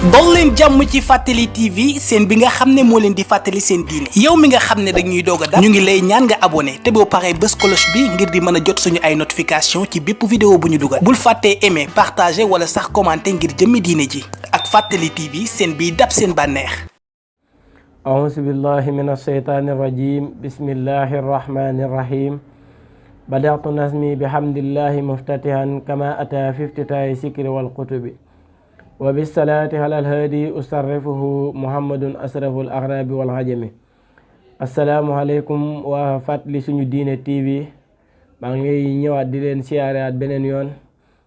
dol leen jàmm ci Fàttali TV seen bi nga xam ne moo leen di fàttali seen diine yow mi nga xam ne dañuy doog a dab ñu ngi lay ñaan nga abonné te boo paree bës cloche bi ngir di mën a jot suñu ay notification ci bépp vidéo bu ñu dugal bul fàttee aimer partager wala sax commenter ngir jëmmi diine ji ak Fàttali TV seen biy dab seen bànneex. auzu billahi min asheytaani rajim bismillahi rahmani rahim badatu nasmi bihamdillahi muftatihan kama ata fi iftitaahi sikri wal qutubi wa bisalaati alal haadi usarrifuhu muhammadun asraful axrabi wal hajami. asalaamualeykum waa Fàttali suñu diine TV maa ngi ñëwaat di leen siyaarewaat beneen yoon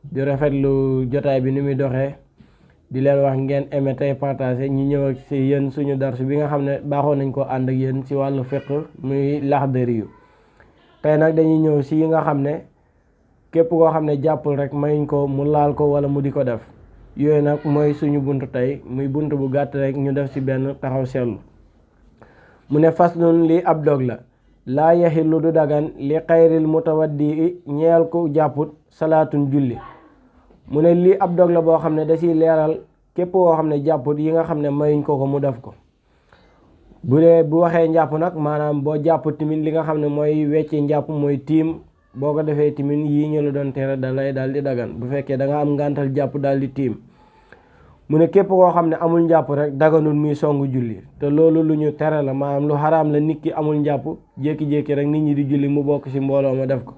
di rafetlu jotaay bi ni muy doxee di leen wax ngeen aimé tey partagé ñi ñëw ak si yéen suñu darsu bi nga xam ne baaxoon nañ ko ànd ak yéen si wàllu fiqh muy Laxdari yu tey nag dañuy ñëw si yi nga xam ne képp koo xam ne jàppul rek mayuñ ko mu laal ko wala mu di ko def yooyu nag mooy suñu buntu tey muy buntu bu gàtt rek ñu def ci benn taxaw seetlu mu ne faslun lii ab dog la laa yaxillu du dagan li xayril mutawaddi ñeel ko jàpput salaatun julli mu ne lii ab dog la boo xam ne da ciy leeral képp koo xam ne jàpput yi nga xam ne mayuñ ko mu def ko bu dee bu waxee njàpp nag maanaam boo jàpp tamit li nga xam ne mooy wecci njàpp mooy tiim boo ko defee tamit yii ñu la doon tere da lay daal di dagan bu fekkee da nga am ngàntal jàpp daal di tiim mu ne képp koo xam ne amul njàpp rek daganul muy songu julli te loolu lu ñu tere la maanaam lu xaraam la nit ki amul njàpp jékki-jékki rek nit ñi di julli mu bokk ci mbooloo ma def ko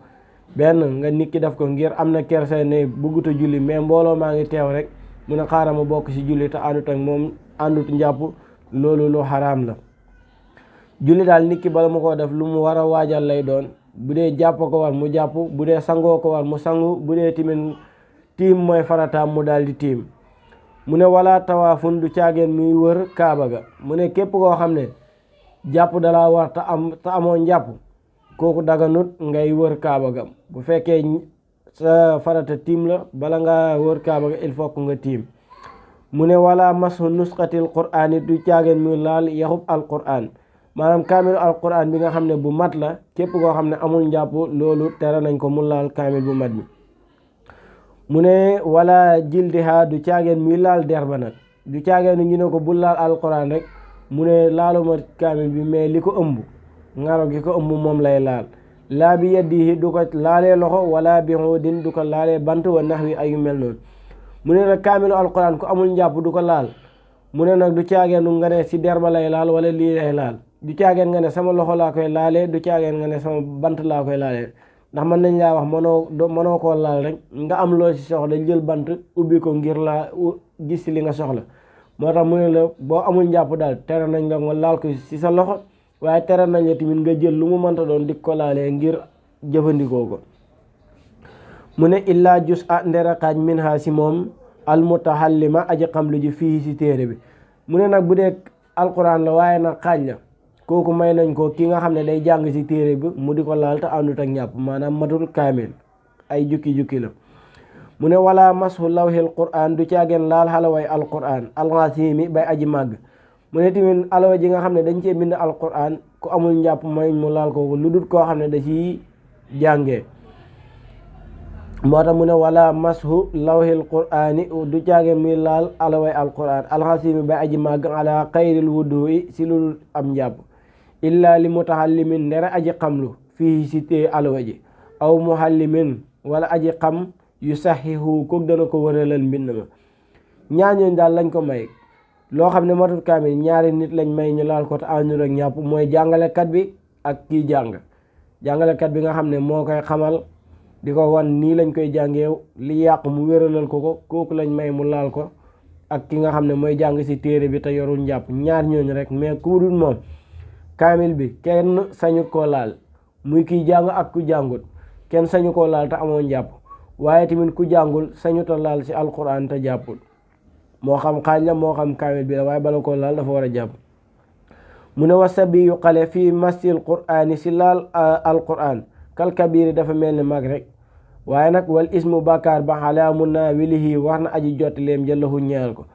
benn nga nit ki def ko ngir am na kersa ne bëggut a julli mais mbooloo maa ngi teew rek mu ne xaaral ma bokk ci julli te àndut ak moom àndut njàpp loolu lu xaraam la julli daal nit ki bala mu koo def lu mu war a waajal lay doon bu dee jàpp ko war mu jàpp bu dee sangoo ko war mu sangu bu dee tamit tiim mooy farataam mu daal di tiim mu ne wala tawaafun du caageen muy wër kaaba ga mu ne képp koo xam ne jàpp dalaa war te amoo njàpp kooku daganut ngay wër kaaba ga bu fekkee sa farata tiim la bala nga wër kaaba ga il faut que nga tiim mu ne wala masu nusxatil qur'aan it du caageen muy laal yaxub alqur'aan maanaam kaamilu alqur'aan bi nga xam ne bu mat la képp koo xam ne amul njàpp loolu tere nañ ko mu laal kaamil bu mat bi mu ne wala jildiha du caageen muy laal der ba nag du caageen ñu ne ko bu laal alqur'aan rek mu ne laaluma kaamil bi mais li ko ëmb ngaro gi ko ëmb moom lay laal laa bi yeddihi du ko laalee loxo wala bi xuudin du ko laalee bant wa nax wi ay yu mel noonu mu ne nag kaamilu alqur'aan ku amul njàpp du ko laal mu ne nag du caageenu nga ne si der ba lay laal wala lii lay laal du caageen nga ne sama loxo laa koy laalee du caageen nga ne sama bant laa koy laalee ndax mën nañ laa wax mënoo koo laal rek nga am loo ci soxla jël bant ubbi ko ngir laa gis ci li nga soxla moo tax mu ne la boo amul njàpp daal tere nañ la nga laal ko ci sa loxo waaye tere nañ la tamit nga jël lu mu mënta doon di ko laalee ngir jëfandikoo ko mu ne illaa jus a ndera xaaj min ha si moom almutahallima aji xam lu ji fii si téere bi mu ne nag bu dee alquran la waaye nag xaaj la kooku may nañ ko ki nga xam ne day jàng ci téere bi mu di ko laal te àndut ak njàpp maanaam matul kaamil ay jukki-jukki la mu ne wala mashu lawhil qur'an du caageen laal xalaway alquran alxasimi bay aji màgg mu ne tamit alawa ji nga xam ne dañ cee bind alquran ku amul njàpp may mu laal ko lu dul koo xam ne da ciy jàngee moo tax mu ne wala mashu lawhil qur'ani du caageen muy laal alaway alquran alxasimi bay aji màgg ala xayril wudu'i si lu am njàpp illa li mutahallimin ndere aji xamlu fii si tee alawa ji aw muhallimin wala aji xam yu saxihu kook dana ko wëralal mbind ma ñaañooñ daal lañ ko may loo xam ne matul kaamil ñaari nit lañ may ñu laal ko te àndul ak ñàpp mooy jàngalekat bi ak kii jàngalekat bi nga xam ne moo koy xamal di ko wan nii lañ koy jàngeew li yàq mu wéralal ko kooku lañ may mu laal ko ak ki nga xam ne mooy jàng ci téere bi te yorul njàpp ñaar ñooñu rek mais ku dul moom kaamil bi kenn sañu koo laal muy kiy jàng ak ku jàngut kenn sañu koo laal te amoo njàpp waaye tamit ku jàngul sañu ta laal ci alquran te jàppul moo xam xaaj la moo xam kaamil bi la waaye bala koo laal dafa war a jàpp mu ne wasabi yu xale fii masil qur'ani si laal alquran kal kabiri dafa mel ni mag rek waaye nag wal ismu bàkkaar ba xalaa mun naa wilihi wax na aji jot leem jëlahu ñeel ko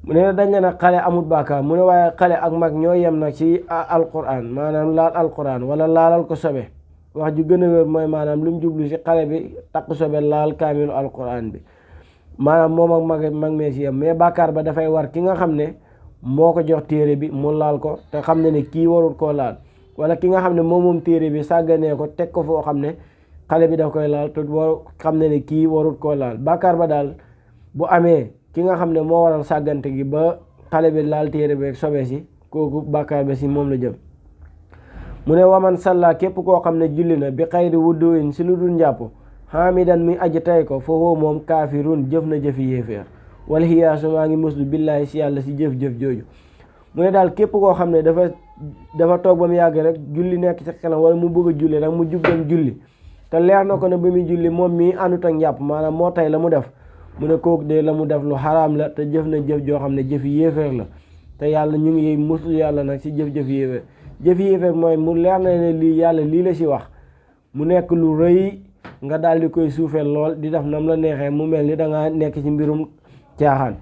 mu ne dañ ne nag xale amut bàkkaar mu ne waaye xale ak mag ñoo yem nag ci alquran maanaam laal alquran wala laalal ko sobe wax ju gën a wér mooy maanaam lu mu jublu ci xale bi takk sobe laal kaamilu alquran bi maanaam moom ak mag mee si yam mais bàkkaar ba dafay war ki nga xam ne moo ko jox téere bi mu laal ko te xam ne kii warul koo laal, wala ki nga xam ne moom téere bi sàgganee ko teg ko foo xam ne xale bi daf koy laal te xam ne kii warul koo laal. Bàkkaar ba daal bu amee ki nga xam ne moo waral sàggante gi ba xale bi laal téere bi sobe si, kooku bàkkaar ba si moom la jëm. mu ne waman salla képp koo xam ne julli na bi xayri wudduin si lu dul njàpp xaamidan muy aji tay ko foofu moom kaafirun jëf na jëfi yéeféer wala xiyaasu maa ngi muslu billaahi si yàlla si jëf-jëf jooju. mu ne daal képp koo xam ne dafa toog ba mu yàgg rek julli nekk ci xelam wala mu bëgg a julli rek mu jug dem julli te leer na ko ne ba muy julli moom mii àndut ak njàpp, maanaam moo tay la mu def, mu ne kooku de la mu def lu xaraam la te jëf na jëf joo xam ne jëfi yéeféer la te yàlla ñu ngi muslu yàlla nag si jëf-jëf yéeféer. jëf yéeféer mooy mu leer na ne lii yàlla lii la si wax mu nekk lu rëy nga daal di koy suufeel lool di def nam la neexee mu mel ni dangaa nekk ci mbirum caaxaan.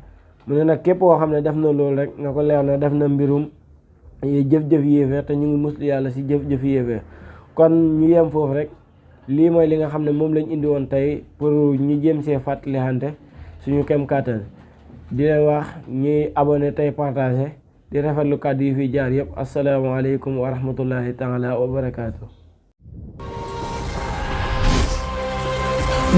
mu ne nag képp koo xam ne def na loolu rek nga ko leer na def na mbirum jëf-jëf yéeféer te ñu ngi muslu yàlla si jëf-jëf yéeféer. kon ñu yem foofu rek, lii mooy li nga xam ne moom lañ indi woon tey pour ñu jéem see fàttali xante suñu kem kàttan. di leen wax ñuy abonné tey partagé di rafetlu kàddu yi fi jaar yëpp. asalaamaaleykum wa rahmatullahi taala wa barakaatu.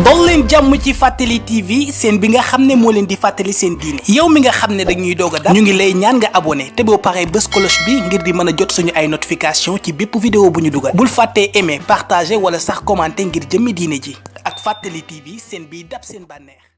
dol leen jàmm ci Fàttali TV seen bi nga xam ne moo leen di fàttali seen diine. yow mi nga xam ne dañuy doog a dab ñu ngi lay ñaan nga abonné te boo paree bës cloche bi ngir di mën a jot suñu ay notification ci bépp vidéo bu ñu dugal. bul fàttee aimer partager wala sax commenter ngir jëmmi diine ji ak Fàttali TV seen biy dab seen bànneex.